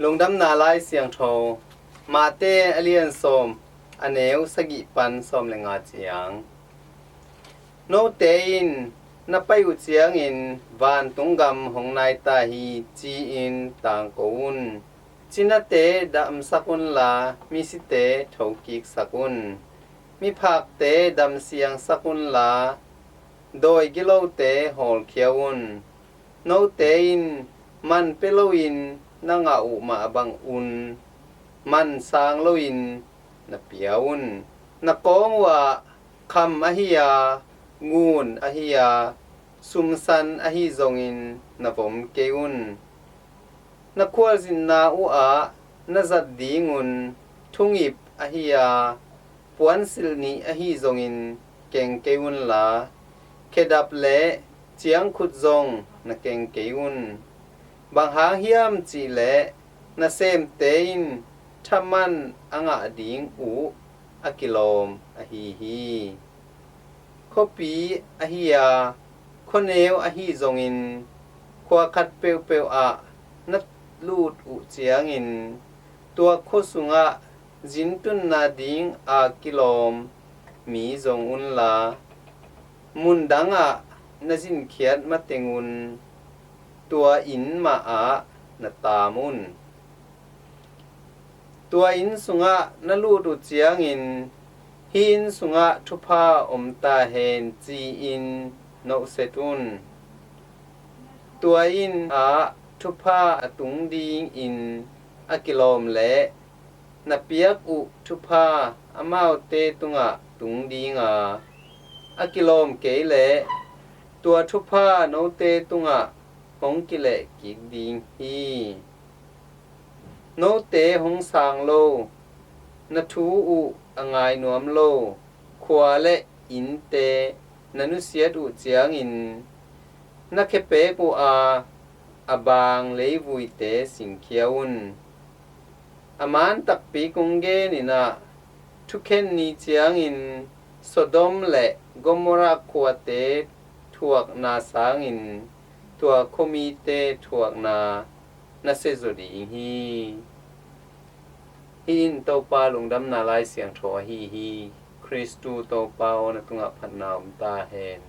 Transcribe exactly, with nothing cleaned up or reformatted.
Lungdamna Lai Siangtho, Mate a lian sawm, a neu sagih pan sawm le nga ciang. Note in na pai uh ciangin vantung gam hong nai ta hi, ci-in tangko un. Cinate damsak unla, misite thokiksak un. Miphakte damsiangsak unla, dawi gilote hawlkhia un. Note in man pia loin na ngah uh mah bangun man sang loin na pia un. Na kawng uhah kham ahi a, ngun ahi a, sumsan ahi zongin na vom kei un. Na khualzinna uhah na zat dingun thungip ahi a, puansilh nih ahi zongin keng kei unla, khedap le ciangkhut zong na keng kei un. Bang hang hiam cihleh nasemte in thaman a ngah ding uh a kilawm ahi hi. Khuapi ahi a, khuaneu ahi zongin khua khat peuhpeuh ah na lut uh ciangin tua khua sungah zintunna ding a kilawm mi zong unla, mundangah na zinkhiat matengun tua inn mahah na taam un. Tua inn sungah na lut uh ciangin, "Hih inn sungah thupha om ta hen," ci-in na uset un. Tua inn ah thupha a tung dingin a kilawm leh na piak uh thupha amaute tungah tung dinga, a kilawm kei leh tua thupha note tungah hong kileh kik ding hi. Note hong sang lo, na thu uh a ngai nuam lo khua le innte na nusiat uh ciangin, na khepek uh a, a baang leivuite singkhia un. A man takpi kong genin ah, thukhen ni ciangin Sodom le Gomorrah khuate thuakna sangin tua khuamite thuakna na siazaw ding hi. Hih in Topa Lungdamna Lai Siangtho ahi hi. Khristu Topa aw, na tungah phatna om ta hen.